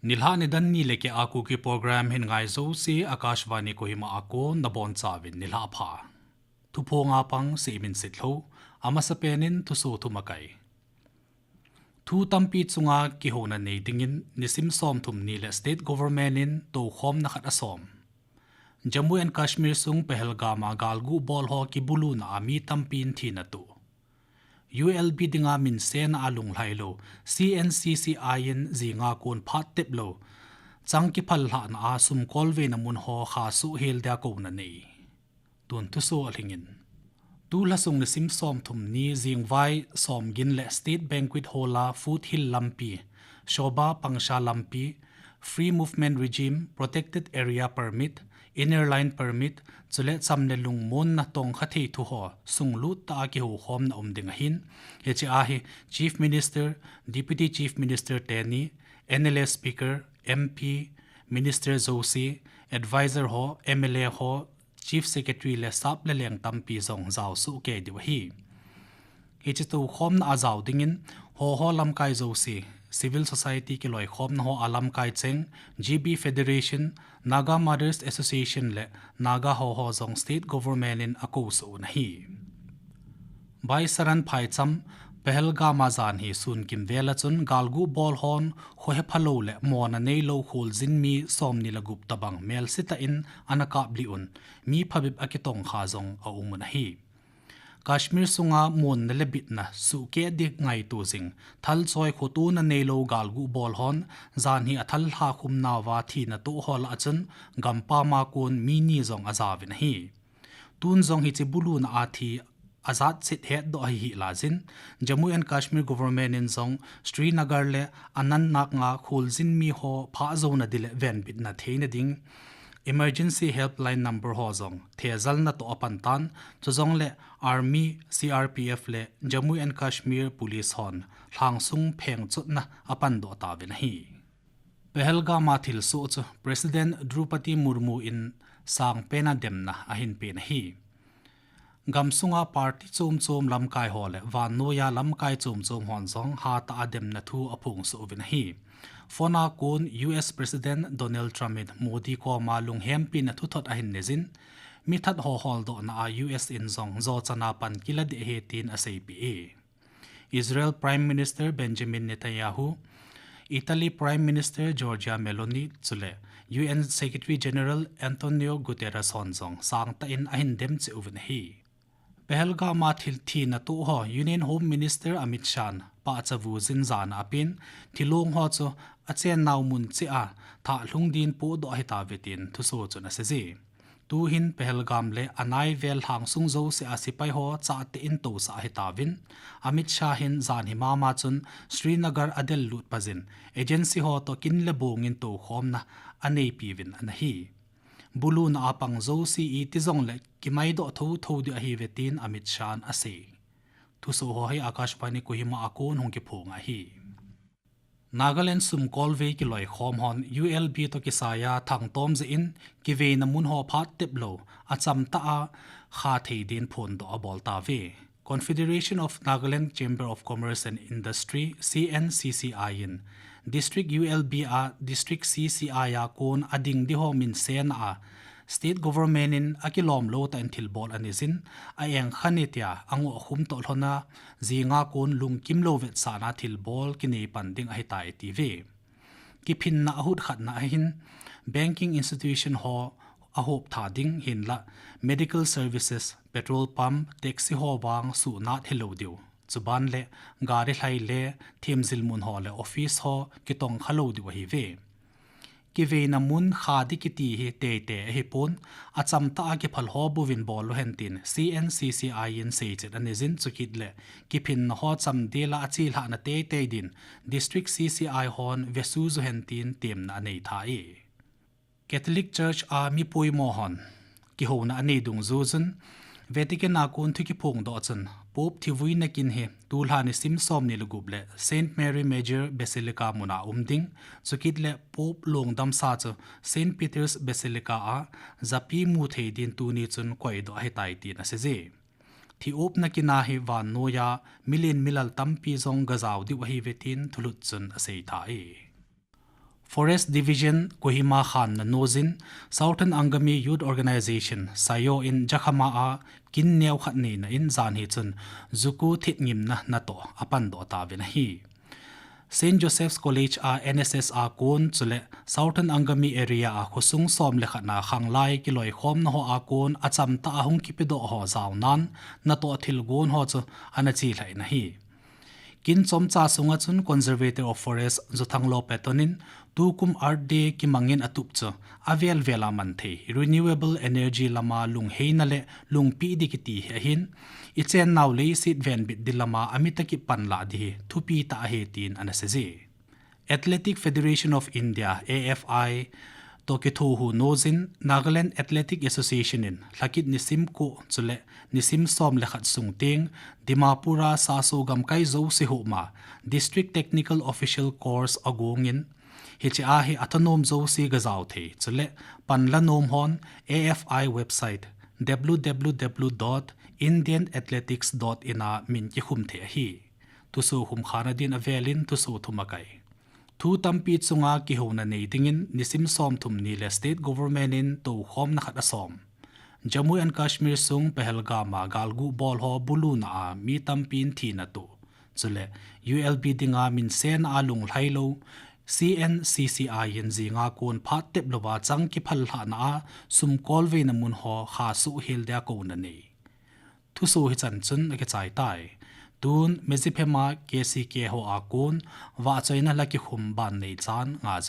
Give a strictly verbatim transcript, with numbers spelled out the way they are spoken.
Nilhah nidan ni le keh a Kuki program hin ngai jouse, Akashvani Kohima a kon nabonchauvin nilhah pha. Thuphonga pang Seiminsitlhou, amasapenin thuso thumakai. Thu tampi chunga kihouna nei dingin nisim somthum ni le state government in toukhomna khat asom. Jammu and Kashmir sung Pahalgam a galguh bol ho kibuluna a mi tampin thina toh. U L B dinga minsen a lunglhai lou C N C C I in jinga kon phat tep lou chang kiphallhahna a sumkolveina mun ho kha sohhel dia kouna nei. Tun thuso alhingin. Tulha sung nisim somthum ni jingvai somgin le State Banquet Hall a Foothill lampi, Shobha Pangsha lampi, Free Movement Regime, Protected Area Permit, Inner Line Permit, chule cham le lungmonna tongkha thei thu ho sunglut tah a kihoukhomna um ding ahin, hiche a hi Chief Minister, Deputy Chief Minister teni, N L A Speaker, M P, Minister jouse, Advisor ho, M L A ho, Chief Secretary le sap le leng tampi jong jaosoh kei diu ahi. Hiche toukhomna a jao dingin, hoho lamkai jouse, civil society kiloikhomna ho a lamkai cheng, G B Federation, Naga Mothers Association le Naga hoho jong state government in akousoh un ahi. Bhai Saran phaicham, Pahalgam a jan hi sun kimvel a chun galguh bol hon khohephalou le monna neilou kholjin mi somni le gup tobang melsetah in ana kaplih un, mi phabep akitongkha jong aumun ahi. Kashmir sunga monna le bitna suhkeh ding ngaito jing, thalchoi khotona neilou galguh bol hon, jan hi athal lhakhum nauva thina toh ho lah a chun, gampam a kon mi ni jong ajaovin ahi. Tun jong hiche buluna a thi ajat chet hetdoh ahi hih lajin, Jammu and Kashmir government in jong Srinagar le Anantnag a kholjin mi ho phah jouna ding le venbitna theina ding Emergency Helpline number ho jong thejalna toh apan tan, chujongle Army, C R P F le Jammu and Kashmir Police hon lhangsung phengchotna apandoh tauvin ahi. Pahalgam a thilsoh chu President Droupadi Murmu in sangpen a demna ahin pen ahi. Gamsunga party chom chom lamkai ho le vannoiya lamkai chom chom hon jong hatah a demna thu aphongsoh uvin ahi. Phone a kon U S President Donald Trump in Modi koma lunghempina thuthot ahin neijin, mithat ho holdohna a U S in jong jochana pan kila ding ahi tin aseipeh e. Israel Prime Minister Benjamin Netanyahu, Italy Prime Minister Giorgia Meloni chule U N Secretary General Antonio Guterres hon jong sangtah in ahin dem cheh uvin ahi. Pahalgam a thil thina toh ho Union Home Minister Amit Shah in pahcha vujin jana apen, thilong ho chu achennau mun cheh a thahlhung din pohdoh ahitauve tin thuso chun aseije. Tuhin Pahalgam le anaivel lhangsung jouse a sepai ho chatein tousah ahitauvin, Amit Shah hin jan hi mama chun Srinagar adellut pajin, agency ho toh kin le bongin toukhomna aneipiuvin anahi. Buluna a pang jouse iti jongle kimaidoh thotho ding ahiuve tin Amit Shah in asei. Thuso ho hi Akashvani Kohima a kon hung kiphong ahi. Nagaland sumkolvei kiloikhom hon U L B toh kisaiya thangtom jeh in kiveina mun ho phat teplou, achamtah a kha thei din phondoh abol tauve. Confederation of Nagaland Chamber of Commerce and Industry, C N C C I in District U L B a District C C I a kon ading ding ho minsen a State Government in akilom lou tah in thilbol aneijin, a-engkha ni tia angoh khum toh lhona, jinga kon lungkimlou vetsahna thilbol kinei pan ding ahitai atiuve. Kiphinna ahut khatna ahin, banking institution ho ahop tha ding hinlah, medical services, petrol pump, taxi ho vang suhnat hilou diu. Chuban le, gari lhai le, themjil mun ho le office ho kitongkha lou diu ahiuve. Kiveina mun kha ding kiti hi teitei ahipon, achamtah a kiphal ho bouvin bol uhen tin C N C C I in seichet aneijin chukit le, kiphinna ho chamdel a achelhahna teitei din, District C C I hon vesuh uhen tin temna anei tha e. Catholic Church a mi poimo hon kihouna anei dungjuijin, Vatican a kon thu kiphongdoh chun, Pope thivuina kin hi tulha nisim somni le gup le Saint Mary Major Basilica mun a um ding, chukit le Pope lungdamsa chu Saint Peter's Basilica a japi mu thei din tuni chun koidoh ahitai tin aseije. Thi-upna kin a hi vannoiya milen milal tampi jong gajao diu ahiuve tin thulut chun asei tha e. Forest Division Kohima khanna nozin Southern Angami Youth Organization, SAYO in Jakhama a kin neo khat neina in jan hi chun Zuku thit ngimna natoh apan doh tauvin ahi. Saint Joseph's College a N S S a kon chule Southern Angami area a khosung som le khatna khanglai kiloikhomna ho a kon achamtah a hung kipedoh ho jaonan natoh thilgon ho chu ana chelhah in ahi. Kin chomcha sunga chun Conservator of Forest Zothanglo Patton in tukum Earth Day kimangin atup chu avel vel a man thei renewable energy lama lungheina le lungpeh di kiti hi ahin, ichennau leiset venbit di lama amitaki panlah di hi thupi tah ahi tin ana seije. Athletic Federation of India, A F I, toh kithohu nozin Nagaland Athletic Association in lhakit nisim ko chule nisim som le khat sung teng Dimapur a saso gamkai jouse huma District Technical Official Course agongin, hiche a hi athanom jouse gajao thei chule panla nom hon A F I website w w w dot indian athletics dot in a min kikhum thei ahi. Thuso khumkhana din avelin thuso thum akai. Thu tampi chunga kihouna nei dingin nisim som thum ni le state government in toukhomna khat asom. Jammu and Kashmir sung Pahalgam a galguh bol ho buluna a mi tampin thina toh chule U L B dinga minsen a lunglhailou C N C C I in jinga kon phat tep louva chang kiphal lhahna a sum kolveina mun ho kha suhhel dia kouna nei. Thuso hichan chun akichai tai. Tun Medziphema K C K ho a kon vahchoina la kikhum ban neichan ngah